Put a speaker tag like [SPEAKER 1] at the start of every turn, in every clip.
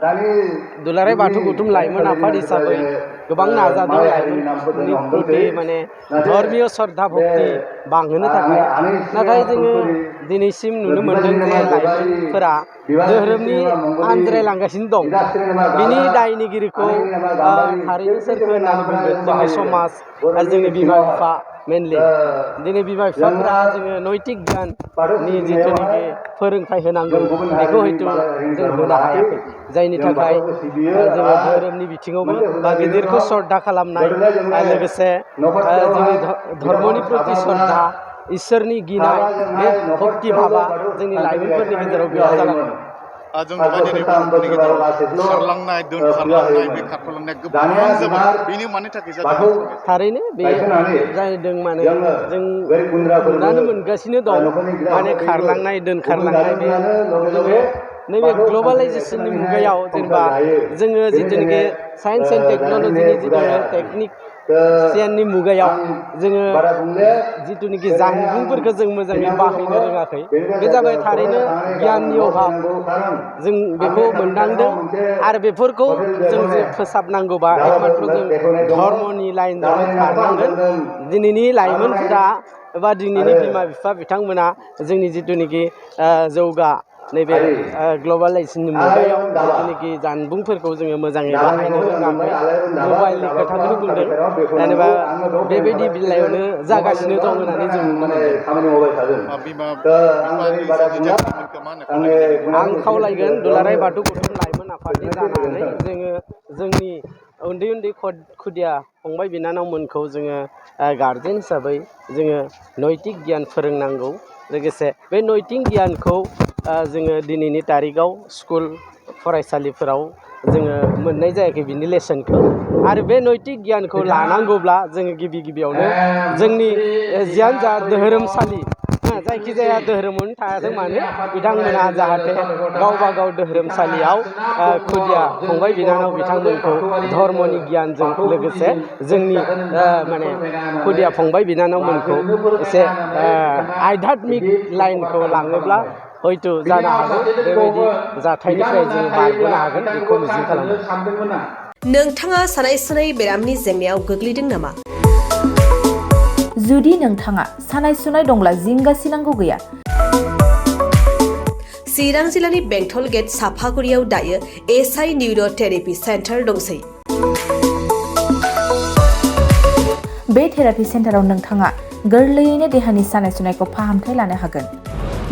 [SPEAKER 1] दुलाराय बाथौ गौथुम लाइमोन आफाद हिसाबै गोबां नाजादों लाइमोनफोरनि प्रति माने धर्मीय श्रद्धा भक्ति बांहोनो थाखाय नाथाय जोङो दिनैसिम नुनो मोनदों जे लाइमोनफोरा धोरोमनि आनज्रायलांगासिनो दं बिनि दायनिगिरिखौ थारैनो सोरखो होननानै बुंगोन जोंनि समाज आरो जोंनि बिमा बिफा मेनलि दिनै बिमा बिफाफोरा जोङो नैतिक गियाननि जिथुनाखि फोरोंथाइ होनांगौ बेखौ हयथ' जों होनो हायाखै जायनि थाखाय जोङो धोरोमनि बिथिङावबो बा गिदिरखौ श्रद्धा खालामनाय लोगोसे जोंनि धर्मनि प्रति श्रद्धा इसोरनि गिनाय बे भक्ति भाबा जोंनि लाइमोनफोरनि गेजेराव गैया जालांदों
[SPEAKER 2] जों नुबाय दिनै बर'फोरनि गेजेराव खारलांनाय दोनखारलांनाय बे खारफालांनाय गोबां जाबाय बेनि मानि थाखाय जादों
[SPEAKER 1] थारैनो बे जादों माने जों नुनो मोनगासिनो दं माने खारलांनाय दोनखारलांनाय बे जोङो नैबे ग्लबेलाइजेसननि मुगायाव जेनेबा जोङो जिथुनाखि साइन्स एन्ड टेक्न'लजिनि जिथुनाखि टेकनिक सियाननि मुगायाव जोङो जिथुनाखि जानबुंफोरखौ जों मोजाङै बाहायनो रोङाखै बे जाबाय थारैनो गियाननि अभाब जों बेखौ मोनदांदों आरो बेफोरखौ जों जे फोसाबनांगौबा एकमात्र जों धर्मनि लाइनजों खारनांगोन दिनैनि लाइमोनफोरा एबा दिनैनि बिमा बिफा बिथांमोना जोंनि जिथुनाखि जौगा नैबे ग्लबेलाइजेसननि मुगायाव जिथुनाखि जानबुंफोरखौ जोङो मोजाङै बाहायनो रोङाखै मबाइलनि खोथाखौनो बुंदों जेनेबा बेबायदि बिलायावनो जागासिनो दं होननानै जों नुनो मोनदों आं खावलायगोन दुलाराय बाथौ गौथुम लाइमोन आफादनि जानानै जोङो जोंनि उन्दै उन्दै खुदिया फंबाय बिनानावमोनखौ जोङो गार्जेन हिसाबै जोङो नैतिक गियान फोरोंनांगौ लोगोसे बे नैतिक गियानखौ जोङो दिनैनि तारिखाव स्कुल फरायसालिफोराव जोङो मोननाय जायाखै बिनि लेसनखौ आरो बे नैतिक गियानखौ लानांगौब्ला जोङो गिबियावनो जोंनि जियानो जा धोरोमसालि जायखिजाया धोरोमावनो थायाथों मानो बिथांमोना जाहाथे गावबा गाव धोरोमसालियाव खुदिया फंबाय बिनानाव बिथांमोनखौ धर्मनि गियानजों लोगोसे जोंनि माने खुदिया फंबाय बिनानावमोनखौ एसे आध्यात्मिक लाइनखौ लाङोब्ला हयथ' जानो हागौ बेबायदि जाथायनिफ्राय जों बारग'नो हागोन बेखौ मिजिं खालामो
[SPEAKER 3] नोंथाङा सानाय सुनाय बेरामनि जेंनायाव गोग्लैदों नामा
[SPEAKER 4] जुदि नोंथाङा सानाय सुनाय दंब्ला जिंगासिनांगौ गैया
[SPEAKER 3] चिरां जिल्लानि बेंटल गेट साफागुरियाव दायो एसआइ निउर' थेरापि सेन्टार दंसै
[SPEAKER 4] बे थेरापि सेन्टाराव नोंथाङा गोरलैयैनो देहानि सानाय सुनायखौ फाहामथाय लानो हागोन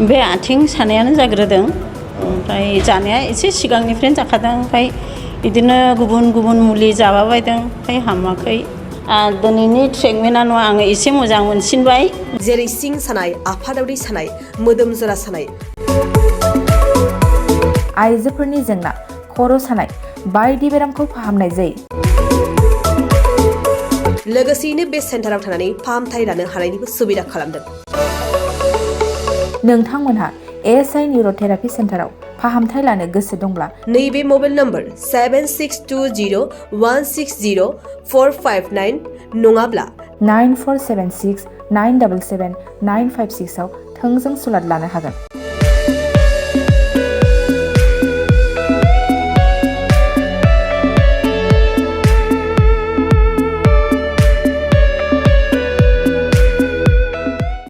[SPEAKER 5] बे आथिं सानायानो जाग्रोदों ओमफ्राय जानाया एसे सिगांनिफ्रायनो जाखादों ओमफ्राय बिदिनो गुबुन मुलि जाबाबायदों ओमफ्राय हामाखै दिनैनि ट्रिटमेन्टआ आङो एसे मोजां मोनसिनबाय
[SPEAKER 3] जेरै सिं सानाय आफादावरि सानाय मोदोम जरा सानाय
[SPEAKER 4] आइजोफोरनि जेंना खर' सानाय बायदि बेरामखौ फाहामनाय जायो
[SPEAKER 3] लोगोसेयैनो बे सेन्टाराव थानानै फाहामथाय लानो हानायनिबो सुबिदा खालामदों
[SPEAKER 4] नोंथांमोनहा एसआइ निउर' थेरापि सेन्टाराव फाहामथाय लानो गोसो दंब्ला
[SPEAKER 3] नैबे मबाइल नम्बर 7620160459 नङाब्ला
[SPEAKER 4] 9476977956 आव थोंजों सुलाद लानो हागोन